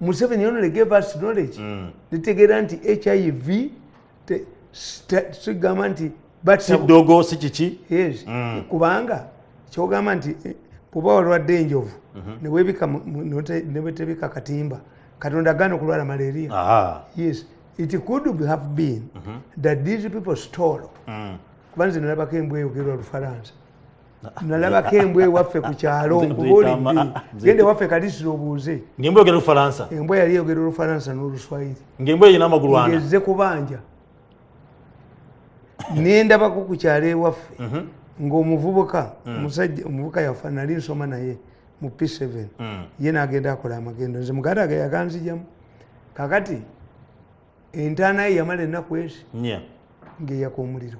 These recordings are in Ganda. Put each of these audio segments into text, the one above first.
Museveni only gave us knowledge. Nitegeera nti HIV sigamba nti Si batta ddogo, si kiki. Yes, kubanga kyogamba nti bw'oba walwadde enjovu newebika newetebika katimba, Katonda agaana okulwala malaria. Yes, it could have been that these people stole, kuba nze nalabako embwa eyogerwa Lufalansa, nalabako embwa ewaffe ku kyalo. Nkubuulidde, genda ewaffe Kalisiro obuuze. Ng'embwa eyogera Lufalansa? Embwa yali eyogera Olufalansa n'Oluswayiri. Ng'embwa erina amagulu ana? Ngezze kubanja, nendabako ku kyalo ewaffe ng'omuvubuka, omusajja omuvubuka yafa, nali nsoma naye mu P7. Ye nagenda akola amagendo, nze muganda ge yaganzijamu. Kakati entaana ye yamala ennaku ezi 4 ng'eyaka omuliro.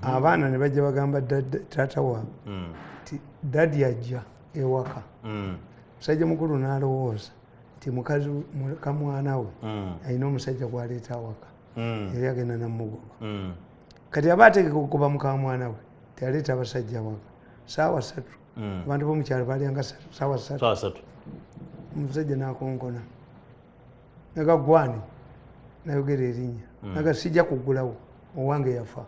Abaana ne bajja bagamba taata waabwe ti daddy ajja ewaka. Musajja mukulu n'alowooza nti mukazi mukamwana we alina omusajja gwaleeta awaka, yali agenda namugoba. Kati aba ategeka okugoba mukamwana we, teyaleeta abasajja awaka saawa 3. Abantu bomukyalo balyanga saawa 3. Saawa 3. Omusajja nakonkona, naga gwani, nayogera erinnya, naga sijja kuggulawo, owange yafa.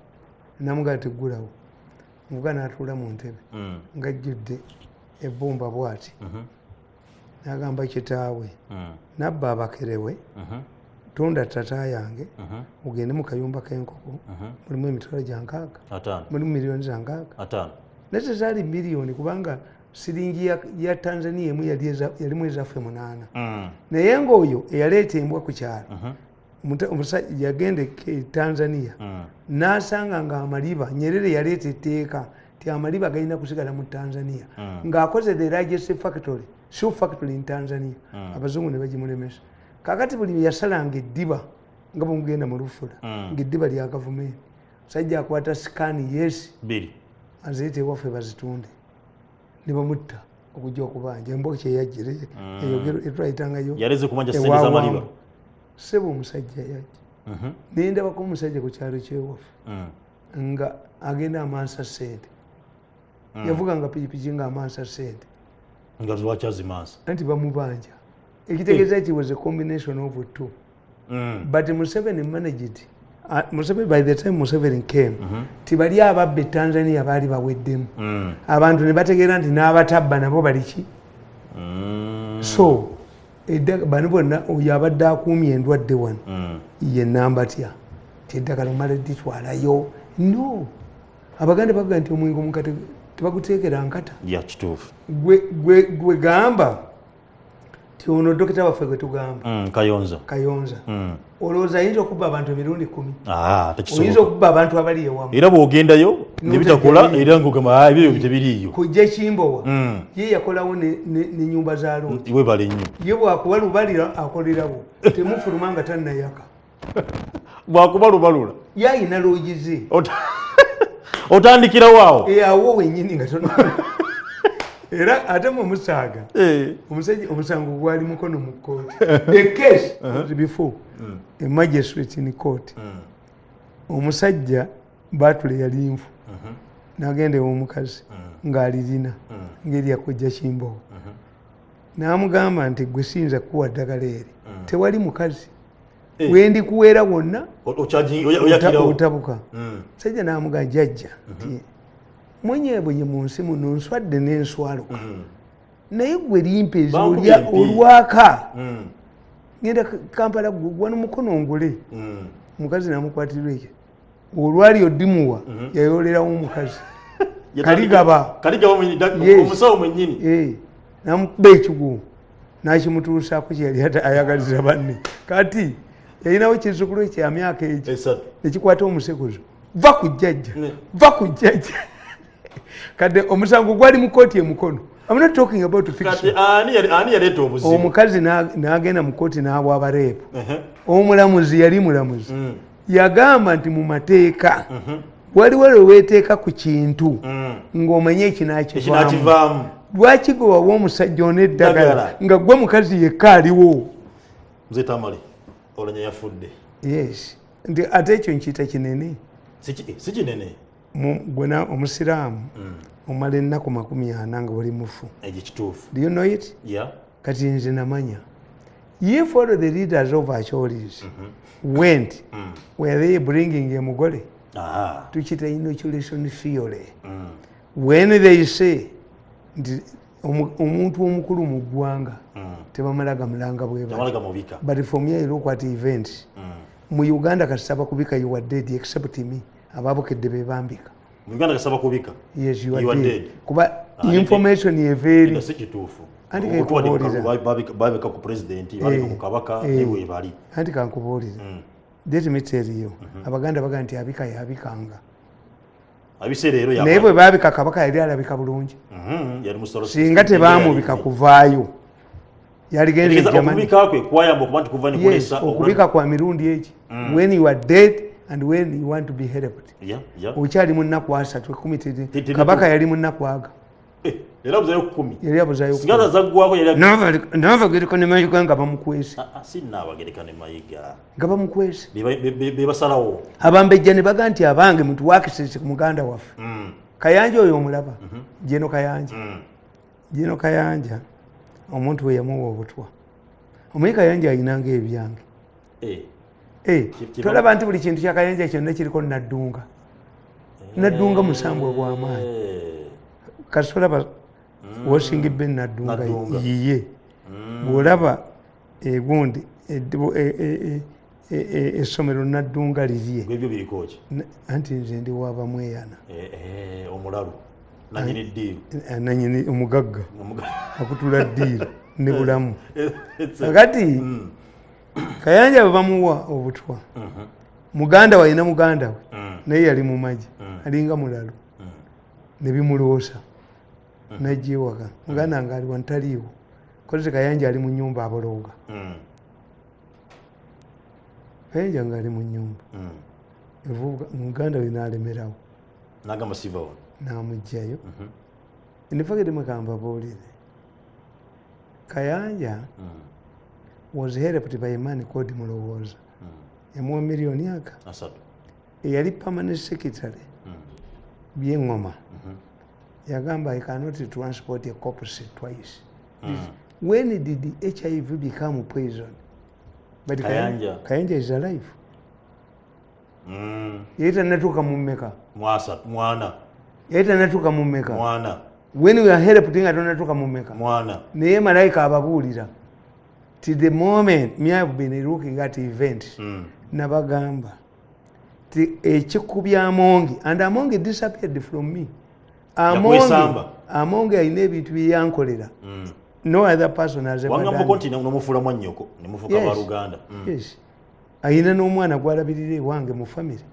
Namugaa teggulawo. Muvuga natuula mu ntebe ngajjudde ebbumba bwati, nagamba kitaawe, nabba abakerewe, tunda tata yange, ogende mu kayumba k'enkoko, mulimu emitwalo gya 60, 50. Mulimu miliyoni za 60. 50. Naye tezaali miliyoni, kubanga siringi ya Tanzania emu yalimu ezaffe 8. Naye ngaoyo eyaleeta embwa ku kyalo, omusajja yagenda e Tanzania, n'asanga nga amaliba, Nyerere yaleeta etteeka ti amaliba galina kusigala mu Tanzania, ng'akoze the largest factory, shoe factory in Tanzania. Abazungu ne bagimulemesa. Kakati buli yasalanga eddiba nga bwemugenda mu lufula, ng'eddiba lya gavumenti, musajja akwata Scania yes 2. Azireeta ewaffe bazitunde, ne bamutta okujja okubanja embwa kyeyajjire etwayitangayo. Yaleze kumanja sente z'amaliba. Sebo, omusajja yajja, nendabako omusajja ku kyalo kyewaffe nga agenda amansa sente. Yavuganga pikipiki nga amansa sente. Nga lwaki azimansa? Anti bamubanja, ekitegeeza nti was a combination of two. But Museveni managed, Museveni, by the time Museveni came, tibali ababba e Tanzania baali baweddemu. Abantu ne bategeera nti n'abatabba nabo baliki. So bano bonna, oyo abadde akuumye endwadde wano, ye nambatya ti eddagala omala ditwalayo. No Abaganda baga nti omwenge omukate tebaguteekera nkata. Ya, kituufu. Gwe gamba ti ono dokita waffe gwe tugamba, Kayonza. Kayonza, olowooza ayinza okubba abantu emirundi 10? Ah, Oyinza tekisoboka. okubba abantu abali ewamu. Era bw'ogendayo nebitakola, era ngogamba, "Ah, ebyo tebiriiyo." Kujja Kimbowa, ye yakolawo nenyumba za loogi. Webale nnyo. Ye bwakuba lubalira akolerawo, temufuluma nga tannayaka. Bwakuba lubalula. Ye ayina loogi ze. Otandikirawo awo. Eh, awo wenyini nga tona era ate mumusaaga. Omusajja omusango gwali Mukono mu kooti. The case was before a magistrate in court. Omusajja batule yali nfu, nagenda ew'omukazi ng'alirina ngeri yakojja Kimbowa, n'amugamba nti gwe siyinza kukuwa ddagala eri, tewali mukazi. Wendi kuweera wonna Oyakirawo. Otabuka. Musajja n'amugamba, jjajja, nti mwenyebwenye mu nsi muno nswadde n'enswaluka, naye gwe limpa Bankubye olya empi. olwaka, ngenda Kampala wano Mukono ngule. Omukazi namukwatirwa ekyo, olwali odimuwa, yayolerawo omukazi Kaligaba. Kaligaba Yes. omusawo mwennyini. Eh, namukuba ekigugu nakimutuusaako kyeyali ayagaliza banne. Kati yalinawo kizukulu kyamyaka egyo 3. nekikwata omusekuzo, va ku jjajja, Ne. va ku jjajja. Kadde omusango gwali mu kooti emukono. I'm not talking about Kati fiction. ani yaleeta obuzibu? Omukazi n'agenda mu kooti n'awa rape. Omulamuzi yali mulamuzi, yagamba nti mu mateeka waliwo lwe weeteeka ku kintu ng'omanye ekinakivaamu. Ekinakivaamu. Lwaki gwe wawa omusajja ono eddagala Ddagala. nga gwe mukazi yekka aliwo? Nze Tamale Olanya yafudde. Yes, nti ate ekyo nkiyita kinene. Si kinene. Gwena omusiraamu omala ennaku 40 nga buli mufu. Ekyo kituufu. Do you know it? Yeah. Kati nze namanya, if all the leaders of Acholis went, were they bringing a mugole? Tukita inoculation theory. When they say nti omuntu omukulu mu ggwanga tebamala gamulanga bwe bati. Tamala gamubika. But for me, I look at events mu Uganda. Kasaba kubika, you are dead, except me, ababukedde be bambika. Mu Uganda kasaba kubika. Yes, you are, You are dead. dead. Kuba Ah, information eveeri. Era si kituufu. Anti Okutuwa kankubuulira. babika ku president, babika ku kabaka, Eh. ne bwe bali. Anti kankubuulire, let me tell you, Abaganda baga nti abika yabikanga. Abiseera ero. Naye bwe babika kabaka yali alabika bulungi. Yali musolo. Singa tebamubika kuvaayo, yaligenze Tegeeza Germany. okubika kwe kwayamba okuba nti kuva Yes, nekulesa. okubika kwa mirundi egi: when you are dead and when you want to be helped. Okyali mu nnaku 30, 10. Kabaka yali mu nnaku aga. Eh, era abuzayo 10. Yali abuzayo. Singa zaggwako yali Nabagereka ne Mayiga nga bamukwese. Ah, ah, si Nnaabagereka ne Mayiga. Nga bamukwese. Be basalawo. Abambejja ne baga nti abange mutuwakisese ku muganda waffe. Kayanja oyo omulaba, Jeno Kayanja. Jeno Kayanja omuntu we yamuwa obutwa. Omanyi Kayanja ayinanga ebyange. Eh, Eh, tolaba nti buli kintu kya Kayanja kyonna kiriko Naddunga? Naddunga musambwa gw'amaanyi. Kasolaba wosingibbe Naddunga. Naddunga. Yiye. Bw'olaba egundi essomero Naddunga lirye. Gwebyo biriko ki? Anti nze ndi wabamweyana. Eh, eh, omulalu nanyini ddiiru. Nanyini omugagga akutula ddiiru ne bulamu. It's Kakati Kayanja bwe bamuwa obutwa, muganda we alina muganda we naye yali mu magye, alinga mulalu, ne bimuloosa najja ewaka. Muganda nga ali wantaliiwo kozi Kayanja ali mu nyumba abolooga. Kayanja nga ali mu nyumba evuga, muganda we n'alemerawo. Nagamba sivawo. N'amugjayo. In fact mwekambabuulire, Kayanja was helped by a man called Mulowooza. Yamuwa miliyoni aga 30. Eyali permanent secretary Byeŋŋoma yagamba, "I cannot transport a corpse twice." When did HIV become poison? But Kayanja. Kayanja is alive. Yali tanatuuka mu mmeka? Mwasatu mwana. Yali tanatuuka mu mmeka? Mwana. When we are helped nga tonatuuka mu mmeka? Mwana. Naye malayika ababuulira ti the moment me have been looking at events, nabagamba ti ekikubya Amongi, and Amongi disappeared from me. Amongi, Yakwesamba. Amongi alina ebintu byeyankolera no other person has ever Wangambako done. nti nomufuula mwannyoko nemufuuka Yes. baluganda. Yes, ayina n'omwana gwalabirira ewange mu family.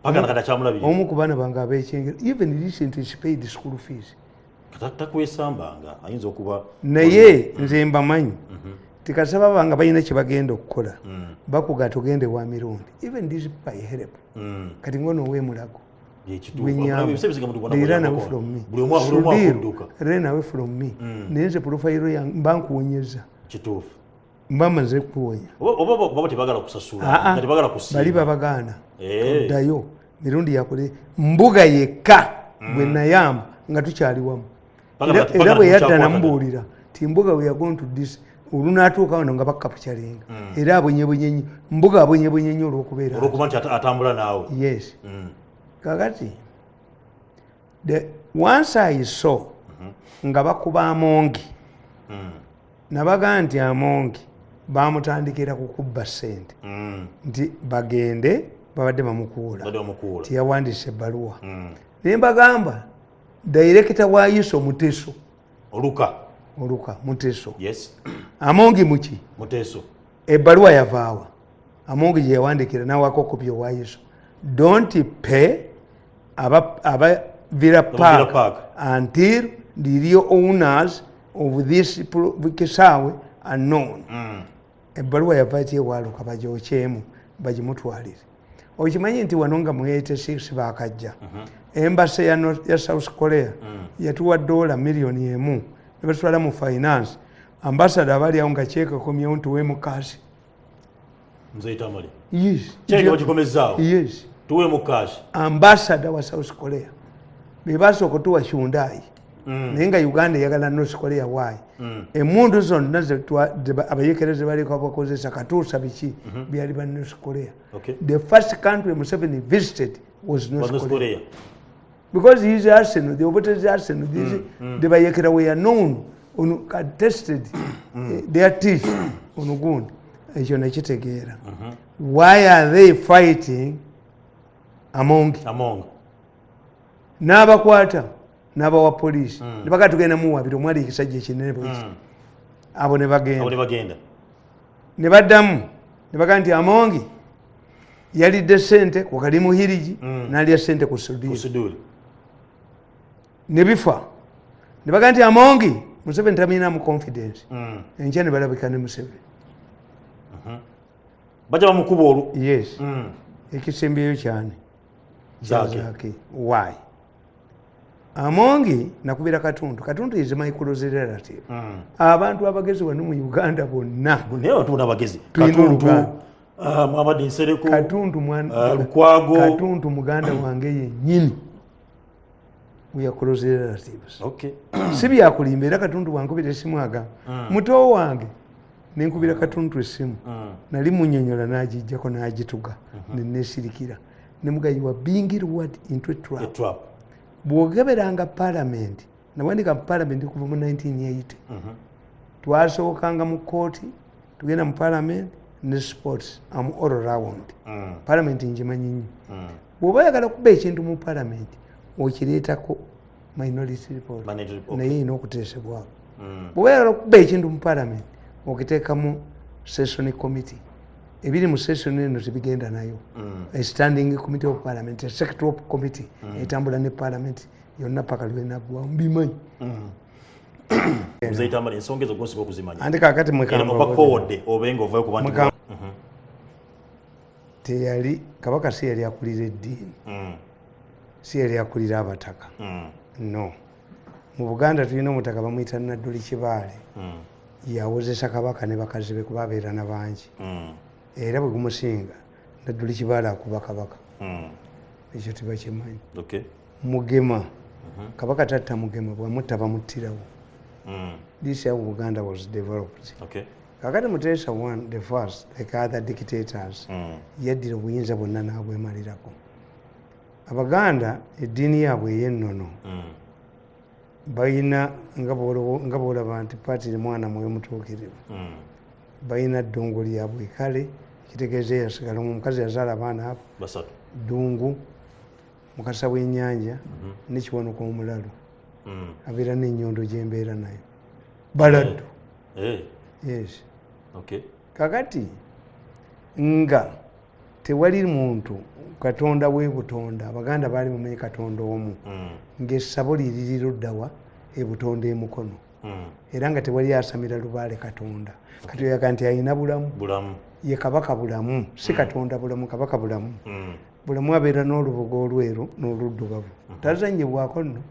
Paka nakati akyamulabirira. Omu ku baana bange abekyengera, even recently she paid school fees. Takwesambanga, ayinza okuba. Naye nze mbamanyi tikasaba banga balina kyebagenda okukola, bakuga tugende wa Mirundi. Even this by help. Kati ngono owemulago Byekituufu. they ran away from me. Buli omu Sudhir akudduka. ran away from me. Naye nze profile yange mba nkuwonyeza. Kituufu. Mba maze kuwonya. Oba baba tebagala kusasula. Ah, ah. Nga tebagala kusiima. Bali babagaana. Eh. Tuddayo Mirundi yakole mbuga yekka bwe nayamba nga tukyali wamu. Paka Era bwe yadda mukyakwatagana. namubuulira ti mbuga we are going to this, olunaatuuka wano nga bakapukyalinga era abonyebonye nnyo, mbuga abonyebonye nnyo olw'okubeera Olwokuba nti atambula naawe. Yes. Kakati once I saw nga bakuba Amongi, nabaga nti Amongi bamutandikira kukubba ssente, nti bagende babadde bamukuula. Badde bamukuula. Tiyawandiisa ebbaluwa. Naye mbagamba director wa ISO Muteso. Oluka. Oluka Muteso. Yes. Amongi muki? Muteso. Ebbaluwa yavaawa Amongi gye yawandikira nawako kopi owa ISO: "Don't pay aba Villa Villa Park Park until the real owners of this kisaawe are known." Ebbaluwa yava ti ewaluka bagyokyemu bagimutwalire. Okimanyi nti wano nga mu 86 bakajja embassy ya South Korea yatuwa dola miliyoni 1 ne batwala mu finance. Ambassador abali awo nga kyekakomyewo nti wemukasi. Nze Tamale. Yes. Kyeke bagikomezaawo. Yes. Tuweemu cash. Ambassador wa South Korea, be basooka otuwa Hyundai. Naye nga Uganda eyagala North Korea. Why? Emundu zonna abayekereze baliko bakozesa katuusa biki byali ba North Korea. The first country Museveni visited was North North Korea. Korea. Because his arsenal, the Obote's arsenal, these, the bayekera were known on, tested their teeth on gundi. Ekyo nakitegeera. Why are they fighting among Among. N'abakwata n'abawa poliisi ne bagaa tugenda muwabira omwali ekisajja ekinene bweki. Abo ne Abo bagenda. Ne bagenda. Ne baddamu ne bagaa nti Amongi yalidde sente ku Kalimu Hirigi, n'alya sente ku Sudiri. Kusuduri. Ne bifa ne bagaa nti Amongi Museveni tamuyinamu confidence. Enkya ne balabika ne Museveni. Bajja bamukuba olwo. Yes. Ekisembyeyo kyani? Zaake. Zaake. Why Amongi? Nakubira Katuntu. Katuntu is my close relative. Abantu abagezi wano mu Uganda bonna Naye abantu bona abagezi. Tulina Katuntu, oluganda. Muhammad Nsereko, Katuntu mwana Lukwago. Katuntu muganda wange yennyini. We are close relatives. Si byakulimba. Era Katuntu wankubira esimu agamba muto wange. Nenkubira Katuntu esimu. Nali munyonyola n'agijjako n'agituga nenesirikira nemuga, "You are being lured into a A trap." trap. Bw'ogeberanga palamenti, nawandika mu palamenti kuva mu 1980. Twasookanga mu kooti, tugenda mu palamenti ne sports am all round. Palamenti ngimanyi nnyo. Bw'oba oyagala okuba ekintu mu palamenti, okireetako minority report. Minority report. Naye erina okuteesebwako. Bw'oba oyagala okuba ekintu mu palamenti, okiteekamu session committee. Ebiri mu session eno tebigenda nayo. A standing committee of parliament, a sectoral committee etambula ne parliament yonna paka lwenaggwamu. Mbimanyi. Muzeeyi Tamale, ensonga ezo gwonsinga okuzimanya. Andi kakati Era mubakoowodde obe nga ovayo kuba nti Teyali kabaka, si yali akulira eddiini, si yali akulira abataka. No, mu Buganda tulina omutaka bamuyita Nadduli Kibaale. Yawozesa kabaka ne bakazi be kuba abeera na bangi. Era bwe gumusinga, Nadduli Kibaale akuba kabaka. Ekyo tebakimanyi. Mugema, kabaka tatta mugema, bwamutta bamuttirawo. This how Buganda was developed. Kakati Muteesa one, the first, like other dictators, yaddira obuyinza bwonna n'abwemalirako. Abaganda eddiini yaabwe ey'ennono balina nga bwolaba nti patiri mwana mwoyo mutuukirivu. Balina ddungu lyabwe kale kitegeeza eyasigala omukazi yazaala abaana abo. Basatu. Ddungu, mukasa w'ennyanja ne Kiwanuka omulalu. Abeera n'ennyondo gyembeera nayo baladdu. Yes. Kakati nga tewali muntu Katonda webutonda, Abaganda baali mumanyi Katonda omu. Ng'essabo liriri luddawa ebutonda emukono. Era nga tewali asamira lubaale Katonda. Kati oyaga nti alina bulamu. Bulamu. Ye kabaka Bulamu, si Katonda Bulamu, kabaka Bulamu. Bulamu abeera n'olubugo olweru n'oluddugavu, tazanyibwako nno.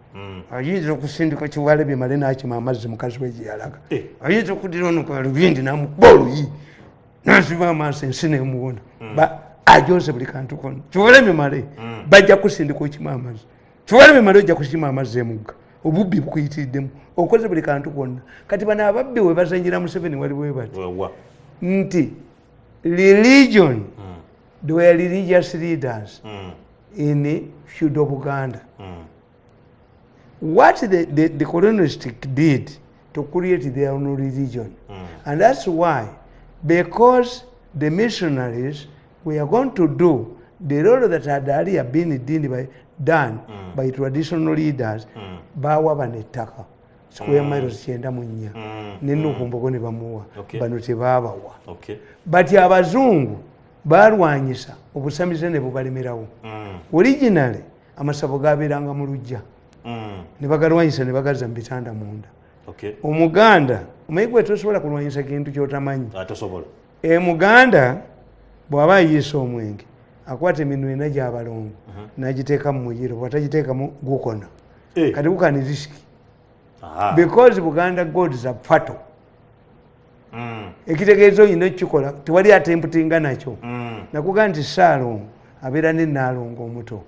Ayinza okusindika Kiwale bimale n'akima amazzi mukazi we gye yalaga. Ayinza okuddira ono kalubindi n'amukuba oluyi nasiba amaaso ensi nemuwona. Ajoze buli kantu konna. Kiwale bimale bajja kusindika okima amazzi. Kiwale bimale ojja kukima amazzi emugga. Obubbi bukuyitiriddemu, okoze buli kantu konna. Kati bano ababbi we bazanyira Museveni wali bwe bati Wewa. nti religion, they were religious leaders in feudal Buganda. What the colonialists did to create their own religion. And that's why, because the missionaries were going to do the role that had earlier been done by traditional leaders, bawa bano ettaka square miles 94. Nenukumbogo ne bamuwa. Bano tebaabawa. But abazungu balwanyisa obusamize ne bubalemerawo. Originally amasabo gabeeranga mu lujja. Ne bagalwanyisa ne bagazza mu bitanda munda. Omuganda omanyi gwe tosobola kulwanyisa kintu kyotamanyi. Tosobola. Muganda bw'aba ayiisa omwenge akwata eminwe ena gy'abalongo n'agiteeka mu muyiro, bw'atagiteekamu gukona. Kati gukani risk. Because Buganda gods are fatal. Ekitegeeza oyina okukikola tewali atemputinga nakyo. Nakugaa nti Saalongo Abeera ne Naalongo omuto.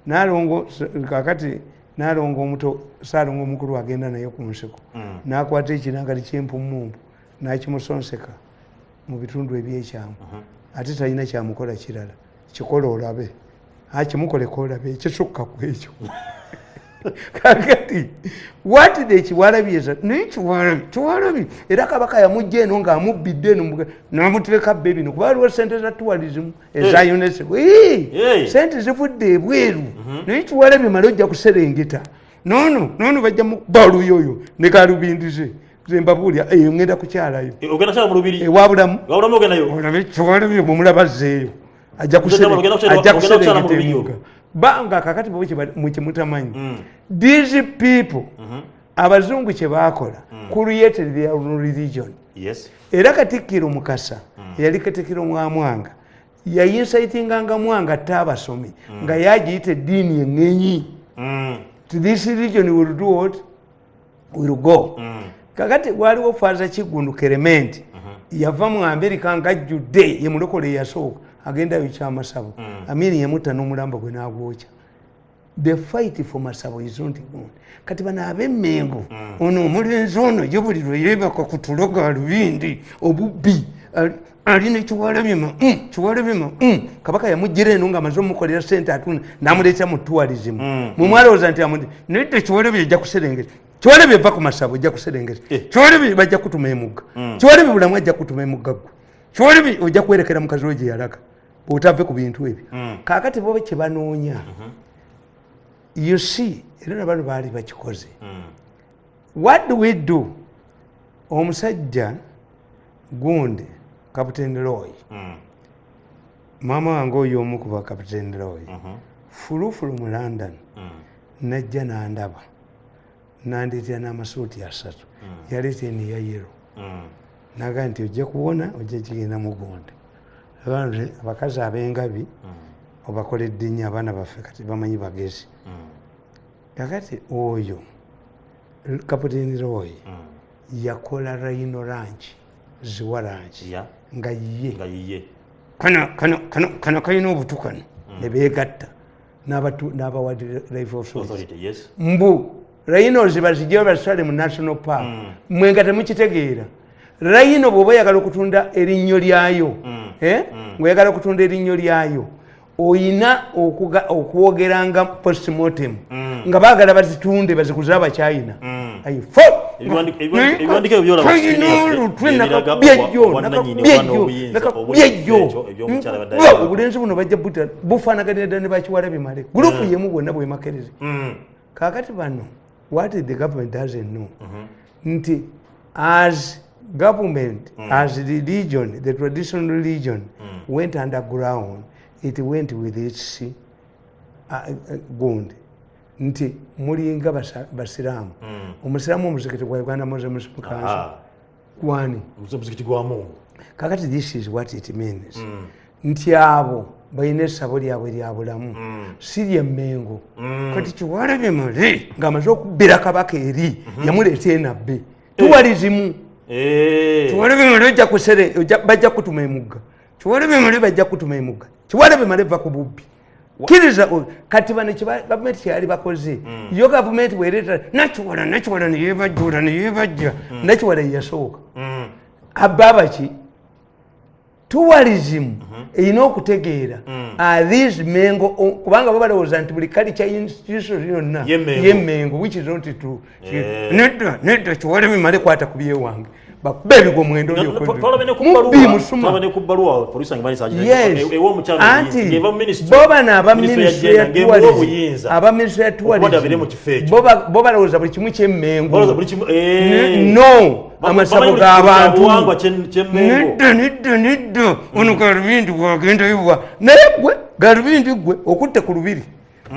Naalongo kakati, Naalongo omuto, Saalongo omukulu agenda naye ku nsiko, n'akwata ekinangali kyempumumpu n'akimusonseka mu bitundu ebyekyamu. Ate talina kyamukola kirala, kikola olabe, akimukoleko olabe ekisukka ku ekyo. Kakati watidde ekiwalabi eza naye kiwalabi, kiwalabi era Kabaka yamugja eno ng'amubbidde eno n'amuteeka bbe bino, kuba waliwo sente za tourism eza UNESCO. Sente zivudde ebweru, naye kiwalabi male ojja kuserengeta nono nono bajja baluyo oyo ne kalubindize. Nze mbabuulira, eyo ngenda kukyalayo. Ogenda kyala mu lubiri? Ewabulamu. Wabulamu ogendayo? Olabe kiwalabi bwemulaba azzeeyo ajja Ogenda ajja kukyala mu kuserengeta lubiri. emugga banga. Kakati bo mwekimutamanyi, these people, abazungu kye baakola, created their own religion. Era Katikkiro Mukasa, eyali Katikkiro Mwamwanga, yayincitinganga Mwanga atte abasomi nga yagiyita eddiini eŋŋenyi. This religion will do what will go. Kakati waliwo Father Kigundu Kerementi, yava mu Amerika ngajjudde, ye mulokole eyasooka agendayo kyamasabo. Amini yamutta n'omulambo gwe n'agwokya. The fight for masabo is not good. Kati bano ab'Emmengo, ono omulenzi ono ye buli lwe yeebaka ku tulo ga lubindi obubbi ali ne kiwalabima, kiwalabima. Kabaka yamugira eno ng'amaze omukolera sente atunda n'amuleeta mu tourism. Mwe mwalowooza nti amundi nedda, kiwalabi ejja kuserengeta, kiwalabi eva ku masabo ejja kuserengeta. Kiwalabi bajja kutuma emugga, kiwalabi bulamu ajja kutuma emugga gwe, kiwalabi ojja kwerekera mukazi we gye yalaga bwotave ku bintu ebyo. Kaakati bo kye banoonya, you see, era nabano baali bakikoze. What do we do? Omusajja gundi Captain Roy, maama wange oyo omu ku ba Captain Roy, fulufulu mu London, najja nandaba nandeetera n'amasuuti 3. Yaleeta eno eya yellow, naga nti ojja kuwona, ojja kigenda mugonde. Abakazi ab'engabi obakoledde nnyo abaana baffe, kati bamanyi bagezi. Kakati oyo Captain Roy yakola Rhino Ranch, Ziwa Ranch, nga yiye. Nga yiye. Kano kalina obutu kano ne beegatta n'aba Wildlife Authority. Authority, yes. Mbu rhinos bazijjeyo bazitwale mu national park. Mwe nga temukitegeera, rhino bw'oba oyagala okutunda erinnyo lyayo, eh? Ng'oyagala okutunda erinnyo lyayo, oyina okwogeranga postmortem, nga baagala bazitunde baziguze Abachina. Ebiwandiiko ebyo byolaba ku screen yaffe, ebiraga obwannannyini oba n'obuyinza obuli mu kifo ekyo eby'omukyala abadde ayagala. Obulenzi buno bajja buta bufaanaganira ddala ne bakiwala bimale group yemu bwonna bwemakereze. Kakati bano, what the government doesn't know, nti as government, as religion, the traditional religion went underground, it went with its gundi nti mulinga basiraamu. Omusiraamu omuzikiti gwa Uganda Muslim Council gwani? Omuzikiti gwa Mungu. Kakati this is what it means, nti abo balina essabo lyabwe lya bulamu, si lyemmengo. Kati kiwalabye male ng'amaze okubbira Kabaka eri, yamuleeta enabbe tourism. Kiwalabye male ojja kusere bajja kutuma emugga, kiwalabye male bajja kutuma emugga, kiwalabye male va ku bubbi kkiriza. Kati bano gavumenti kyeyali bakoze, yo gavumenti bwereeta Nakiwala, Nakiwala neyebajjula neyebajja, Nakiwala yeyasooka abba abaki tourism erina okutegeera. Are these Mengo kubanga bo balowooza nti buli culture institution yonna Ye Mengo. ye Mengo, which is not true. Nedda nedda, kiwala bimale kwata ku byewange bakuba ebigwo mwenda. Twalabe ne ku Mubbi bbaluwa, musuma. twalabe ne ku bbaluwa poliisi nga balisa Yes. ewa omukyala Anti ng'eva mu ministry, bo bano aba ministry ya ministry ya gender, ng'emuwa tourism, obuyinza aba ministry ya okuba nti abeere mu tourism, kifo ekyo. bo balowooza buli kimu kyemmengo. Balowooza buli kimu, No, amasabo bamanyi buli g'abantu. kyabuwangwa ky'Emmengo. Nedda nedda nedda, ono galubindi bwagendayo bwa naye gwe galubindi gwe okutte ku lubiri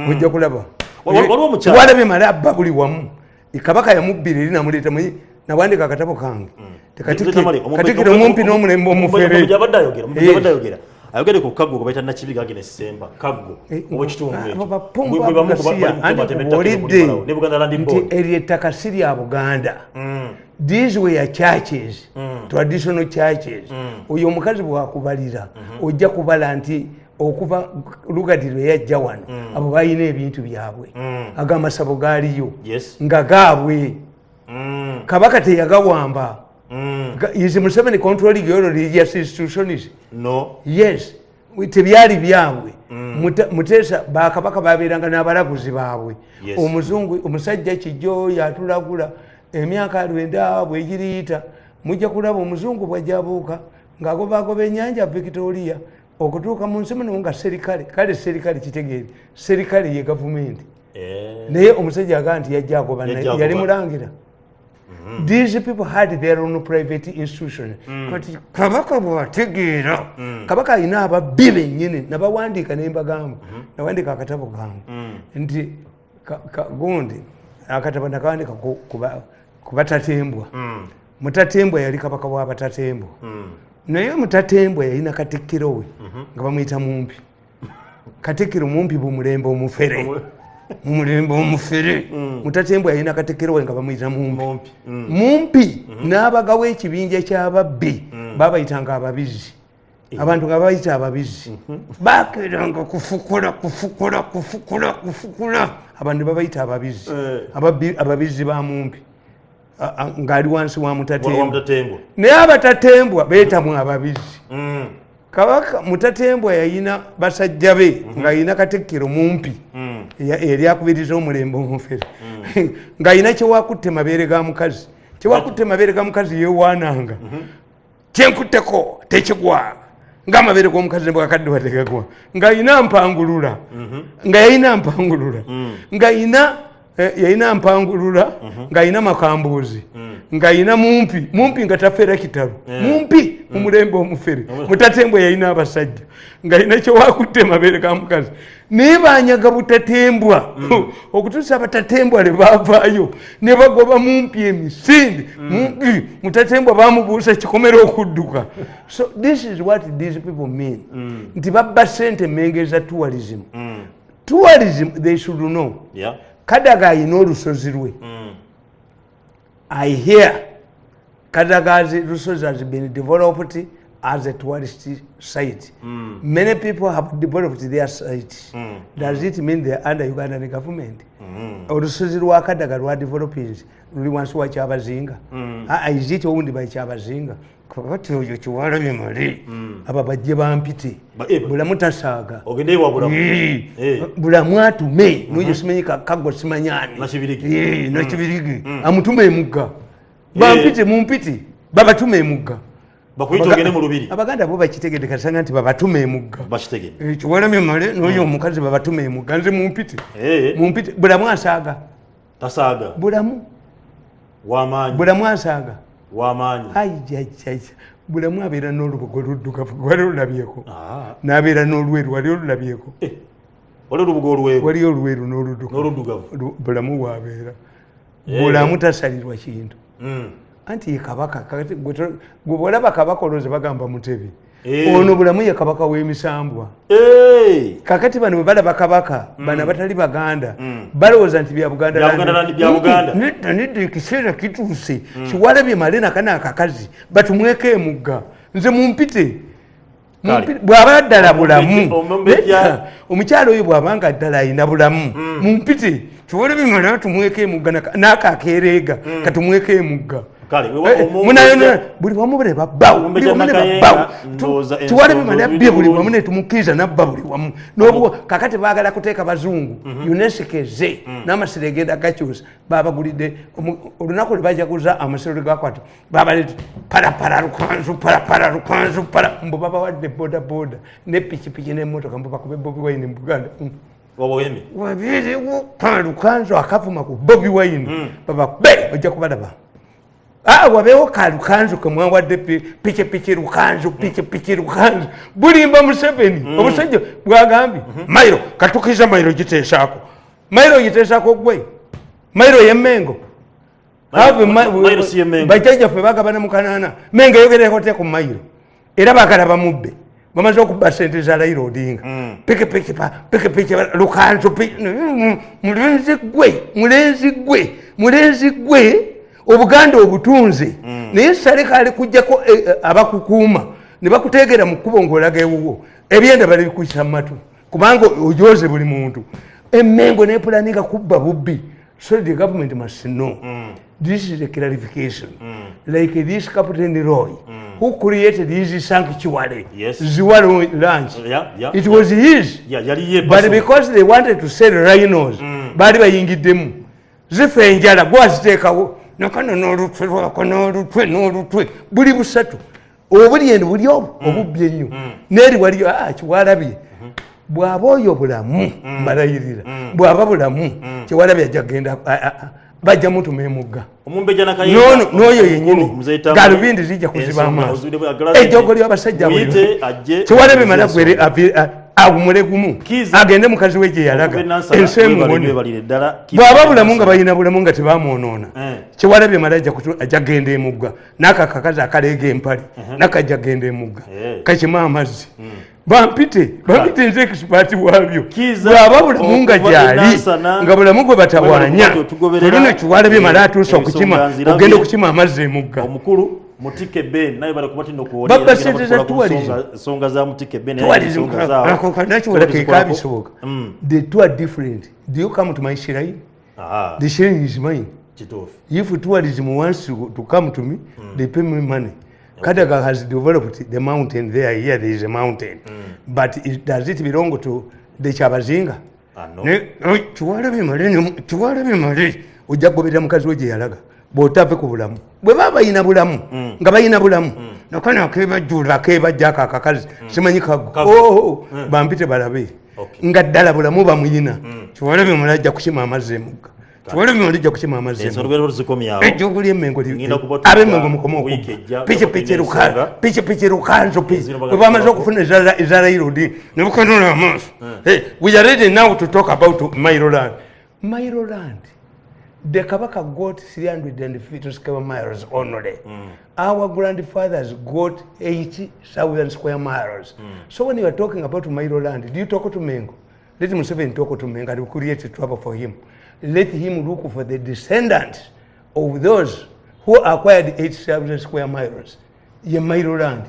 ojja kulaba. Waliwo omukyala- Walabye male abba buli wamu. Kabaka yamubbira eri namuleeta nawandika akatabo kange. Katikiro omumpi n'omulembe omufere. Omumbejja abadde ayogera, omumbejja abadde ayogera, ayogere ku Kaggo gwe bayita Nakibiga Agnes Semba Kaggo ow'ekitundu ekyo. Abo bapumpu Bwe bamu ku gasiya. bali mu Anti kutematema ettaka kubuulidde okulimalawo, ne Buganda Land nti Board. eryo ettaka si lya Buganda. These were churches, traditional churches. Oyo omukazi bwakubalira ojja kubala nti Okuva Lugard lwe yajja wano, abo balina ebintu byabwe. Agamasabo gaaliyo nga gaabwe. Kabaka teyagawamba. Is Museveni controlling your religious institutions? No. Yes, tebyali byabwe. Muteesa, bakabaka babeeranga n'abalaguzi baabwe. Omuzungu omusajja kijjo yatulagula emyaka 90 bwegiriyita mujja kulaba omuzungu bwajja abuuka ng'agobagoba ennyanja Victoria okutuuka mu nsi muno nga serikale. Kale serikale kitegeere, serikale ye gavumenti. Naye omusajja agaa nti yajja agoba. Yajja agoba. Yali mulangira. These people had their own private institution. Kati kabaka bwategeera, kabaka alina ababbi bennyini. Nabawandiika nembagamba, nawandiika akatabo kange nti gundi akatabo nakawandika ku batatembwa. Mutatembwa yali kabaka w'abatatembwa. Naye mutatembwa yalina katikkiro we nga bamuyita Mumpi. Katikkiro Mumpi bumulembe omufere, mumulembe omufere. Mutatembwa yalina katikkiro we nga bamuyita Mumpi. Mumpi. Mumpi n'abagawo ekibinja ky'ababbi, babayitanga ababizi. Abantu nga babayita ababizi, bakeranga kufukula, kufukula, kufukula, kufukula. Abantu ne babayita ababizi. Ababizi ba Mumpi, ng'ali wansi wa wa Mutatembwa. Mutatembwa. Naye abatatembwa beetamu ababizi. Kabaka Mutatembwa yayina basajja be, ng'ayina katikkiro Mumpi eyali akubiriza omulembe omufere, ng'ayina kyewakutte mabeere ga mukazi. Kyewakutte mabeere ga mukazi yewaananga, kyenkutteko tekigwa ng'amabeere g'omukazi nebwakadde tegagwa. Ng'ayina mpangulula, nga yayina mpangulula, ng'ayina yayina mpangulula, ng'ayina makambuuzi, ng'ayina Mumpi. Mumpi nga tafera kitalo. Mumpi mumulembe omufere. Mutatembwa yalina abasajja ng'alina kyewakutte mabeere ga mukazi, naye banyaga butatembwa okutuusa abatatembwa lwe baavaayo ne bagoba Mumpi emisinde. Mumpi mutatembwa bamubuusa kikomera okudduka. So this is what these people mean, nti babba sente emmengo eza tourism. Tourism, they should know. Kadaga ayina olusozi lwe. I hear Kadaga's lusozi has been developed as a tourist site. Many people have developed their sites. Does it mean they are under Ugandan government? Olusozi lwa Kadaga lwa developings luli wansi wa Kyabazinga? Ah, is it owned by Kyabazinga? Kakati oyo kiwalabye male, aba bajje bampite. Bulamu tasaaga. Ogende wa Bulamu. Bulamu atume noyo simanyi kaggo simanyani. Nakibirigi. Nakibirigi amutume emugga. Bampite, mumpite, babatume emugga. Bakuyita ogende mu lubiri. Abaganda bo bakitegedde kasanga nti babatume emugga. Bakitegedde. Kiwalamye male noyo omukazi babatume emugga. Nze mumpite. Mumpite. Bulamu asaaga. Tasaaga. Bulamu. Wamaanyi. Bulamu asaaga. Wamaanyi. Aijajaja, Bulamu abeera n'olubugo luddugavu, wali olulabyeko? Ah. N'abeera n'olweru, wali olulabyeko? Wali olubugo olweru. Waliyo olweru n'oluddugavu. N'oluddugavu. Bulamu bwabeera. Bulamu tasalirwa kintu. Anti ye kabaka. Kakati gwe bwolaba kabaka olowooza bagamba Mutebi. Ono Bulamu ye kabaka w'emisambwa. Kakati bano bwe balaba kabaka, bano abatali Baganda balowooza nti bya Buganda. Bya Buganda land, bya Buganda. Nedda, nedda, ekiseera kituuse. Kiwalabye male nakano akakazi batumweko emugga. Nze mumpite. Kale. Bw'aba ddala Bulamu. Omumbejja. Nedda, omukyalo oyo bw'abanga ddala alina Bulamu, mumpite. Kiwalabye male batumweko emugga n'akakeereega katumweko emugga. Kale, Munayona buli wamu bwe babbawo, buli Omumbejja wamu ne Nakayenga, babbawo. ndowooza Kiwalabye ensonga male abbye buli ziri wamu ne tumukkiriza nabba buli wamu. N'obuwa kakati baagala kuteeka bazungu. UNESCO eze n'amasiro egenda gakyusa. Babagulidde olunaku lwe bajaguza amasiro lwe gakwata, babaleeta parapara lukanzu, parapara lukanzu, para mbu babawadde boda boda ne pikipiki n'emmotoka mbu bakube Bobi Wine mu Buganda. Wabuhemi. Wabirewo kalukanzu akavuma ku Bobi Wine, babakube, ojja kubalaba. Ah, wabeewo kalukanzu kemwawadde pikipiki lukanzu, pikipiki lukanzu bulimba Museveni. Obusajja bwagambye mailo katukiza mailo giteesaako, mailo giteesaako gwe mailo yemmengo. Mailo si y'Emmengo. Bajjajjaffe bagabana mu kanaana. Mengo eyogereko te ku mailo? Era bagala bamubbe, bamaze okubba sente za Raila Odinga. Pikipiki pa pikipiki lukanzu mulenzi gwe, mulenzi gwe, mulenzi gwe, Obuganda obutunze. Naye Saleka ali kujjako abakukuuma. Ne bakuteegera mu kkubo ng'olaga ewuwo, ebyenda balibikuyisa mu matu kubanga ojoze buli muntu. Emmengo nepulaninga kubba bubbi. So the government must know, this is a clarification. Like this Captain Roy who created his sanctuary, Ziwa Ranch, it was his. Yeah, yali ye But personal. because they wanted to sell rhinos, baali bayingiddemu, zifa enjala, gwaziteekawo nakano n'olutwe lwako n'olutwe n'olutwe buli busatu obuli eno buli obwo obubbi ennyo neeri waliyo. Ah, kiwalabye bw'aba oyo bulamu, mbalayirira, bw'aba bulamu, kiwalabye ajja kugenda, bajja mutuma emugga. Omumbejja Nakayemba, N'oyo yennyini Mzee Tamale, galubindi zijja kuziba ensonga amaaso. ozibidde Ejjogo ly'abasajja muyite ajje kiwalabye mala ensonga. gwere awumule gumu. Kiza, agende mukazi we gye yalaga, okuva e Nansana, ensi emuwone. webalire ddala. Kiza Bw'aba bulamu nga Nansana. balina bulamu nga tebamwonoona, kiwalabye mala ajja kgenda emugga n'ako akakazi akaleega empale nakajja kgenda emugga kakima amazzi. Bampite, bampite, nze expert waabyo. Kiza, Bw'aba bulamu nga okuva e gyali Nansana, nga bulamu gwe batawaanya, webale kutugoberera, oluno kiwalabye mala atuuse ensonga okukima nzirabye. Ogenda okukima amazzi emugga. Omukulu Mutike Ben naye bali kuba tino Babba sente za tourism. ensonga za Mutike Ben naye Tourism, ensonga zaawo. nakiwala Tuzikolako. kekabisoboka. The two are different. Do you come to my shrine? Aha, The shrine is mine. Kituufu. If tourism wants to come to me, they pay me money. Kadaga has developed the mountain there. Here there is a mountain, but does it belong to the Kyabazinga? Ah, no. Kiwalabye male kiwalabye male ojja kugoberera mukazi we gye yalaga bw'otave ku bulamu bwe baba balina bulamu nga balina bulamu nakano akebajjula akebajja ako akakazi simanyi kago. Kago. Oh, bampite balabe nga ddala bulamu bamuyina. Kiwalabye male ajja kukima amazzi emugga. Kiwalabye male ajja kukima amazzi Ensonga emugga. tubeera tuzikomyawo. Ejjogo ly'emmengo Ngenda kubatuuka ab'emmengo mukome wiiki okubba ejja, pikipiki nga ensonga. Pikipiki lukanzo pi Ezino bwe bamaze okufuna eza railroad ne bukanula amaaso. Hey, we are ready now to talk about Mailo land. Mailo land, the Kabaka got 350 square miles only. Our grandfathers got 80,000 square miles. So when you are talking about Mailo land, do you talk to Mengo? Let Museveni talk to Mengo and create trouble for him. Let him look for the descendants of those who acquired 80,000 square miles. Ye Mailo land.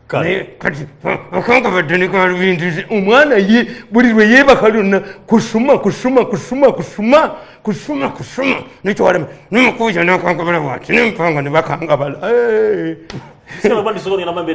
Kale. Naye kati akangabadde ne galubindi omwana ye buli lwe yeebaka lyonna kusuma kusuma kusuma kusuma kusuma kusuma nekiwalama nemukuuja nakangabala bwati nempanga ne bakangabala. Singa bandi sokola ngenda mbere.